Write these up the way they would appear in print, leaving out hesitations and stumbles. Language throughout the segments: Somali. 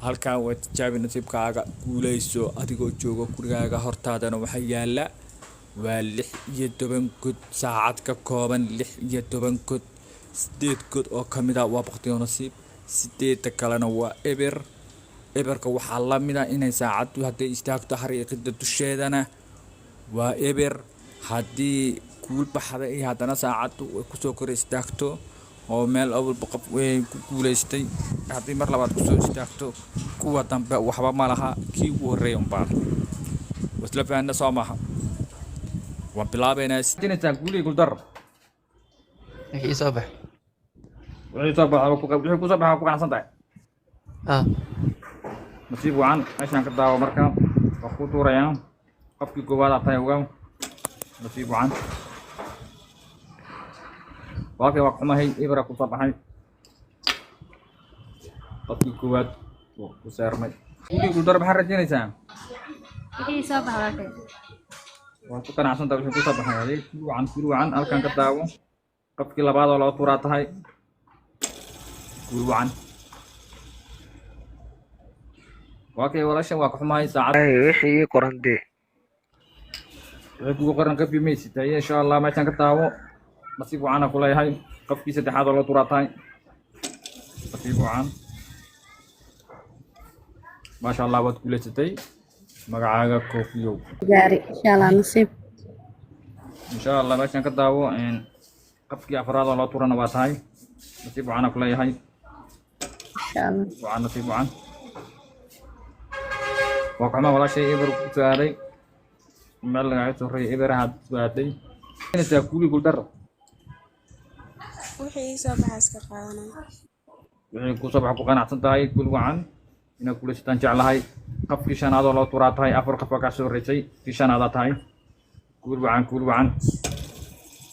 Halkan waa tijaabi nasiibkaaga, guuleyso adigoo jooga gurigaaga. Hortaadana waxaa yaala waa 16 god, saacad ka kooban 16 god. Sideed god oo kamid ah waa baqtiyo nasiib, sideedda kalena waa eber. Eberka waxaa la mid ah inay saacaddu hadday istaagto xariiqida dusheedana waa eber. Haddii kuul baxda iyo haddana saacaddu ay kusoo kor istaagto oo meel awalba qof way ku guuleystay, haddii mar labaad kusoo istaagto, kuwa dambe waxba ma laha, kii ugu horreeya unbaa. Wasla fahanna, soo maaha? Waan bilaabaynaa. Guulii guuldar? Wixii soo bax. Wixii soo baxa, wixii kusoo baxa ku qanacsan tahay? Ah. Nasiib wacan. Meeshaan ka daawo. Marka waa kuu tuurayaa. Qofkii koowaad aad tahay, ogow. Nasiib wacan. Walaalkay, waa xumahay, ibra kusoo baxay. Qofkii koowaad wuu ku seermay. Guulii guuldar, maxaa rajaynaysaa? Wixii soo baxa waa kay. Waa ku qanacsan tahay wixii kusoo baxay? Adeeg. Guul wacan, guul wacan. Halkan ka daawo. Qofkii labaad oo loo tuuraa tahay. Guul wacan. Walaalkay, walaashan, waa ka xumahay saacad. Ay, wixii ii qoran dee. Wixii kugu qoran qafi maysid. Haye, insha Allah, meeshaan ka daawo. Nasiib wacan ku leeyahay. Qofkii saddexaad oo loo tuuraa tahay. Nasiib wacan. Maasha Allah, waad guulaysatay. Magacaaga Koofiyow? Gaari, insha Allah, nasiib. Insha Allah, meeshaan ka daawo. Qofkii afraad oo loo turana waa tahay. Nasiib wacan ku leeyahay. Insha Allah. Wacan, nasiib wacan. Waa kuxuma walaashay, eber ku soo aaday meel lagaga soo horreeyay, eber ahaad ku soo aaday. Inaysaa guuli guuldar? Wixii ii soo baxa iska qaadanaya. Wixii kusoo baxa ku qanacsan tahay? Guul wacan. Inaad guulaysataan jeclahay. Qofkii shanaad oo loo turaa tahay. Afar qof baa kaa soo horreysay, kii shanaadaa tahay. Guul wacan, guul wacan.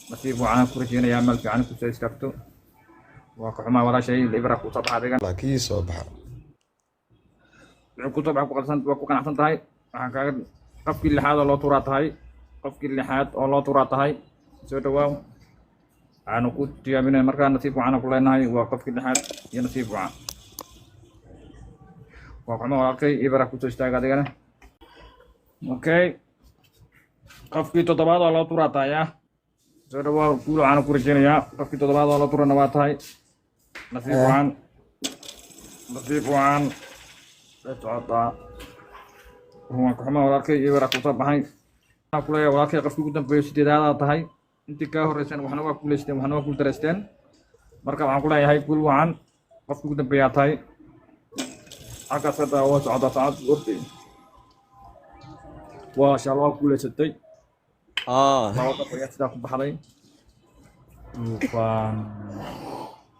Nasiib wacan ku rajeynayaa, meel fiican kusoo istaagto. Waa ka xumaa walaashay, ibra kusoo baxa adigan. Kii soo baxa. Wixii kusoo baxa ku qalsan, waa ku qanacsan tahay. Waxaan kaaga qofkii lixaad oo loo turaa tahay. Qofkii lixaad oo loo turaa tahay. Soo dhawaaw. Waxaanu ku tijaabinaya markaa. Nasiib wacan ku leenahay. Waa qofkii lixaad iyo nasiib wacan. Waa xumo walaalkay, ibra kusoo istaaga adigana. Okay, qofkii toddobaad oo loo turaa tahay. Ah, soo dhawaaw. Guul waxaana ku rajeynayaa. Qofkii toddobaad oo loo turana waa tahay. Nasiib wacan, nasiib wacan. La socotaa. Waan ka xumaa walaalkay, ibra kusoo baxay. Waxaan ku leeyahay walaalkay, qofkii ugu dambeeyo sideedaadaa tahay. Intii kaa horreyseen waxna waa guulaysteen, waxna waa guuldareysteen. Marka waxaan ku leeyahay guul wacan. Qofkii ugu dambeeyaa tahay. Halkaas ka daawo. Socda saacad orday. Waa sha Allah, waa guulaysatay. Ah. Laba qof ayaa sidaa ku baxday. Duufaan.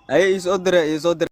Aye, ii soo diray, ii soo diray.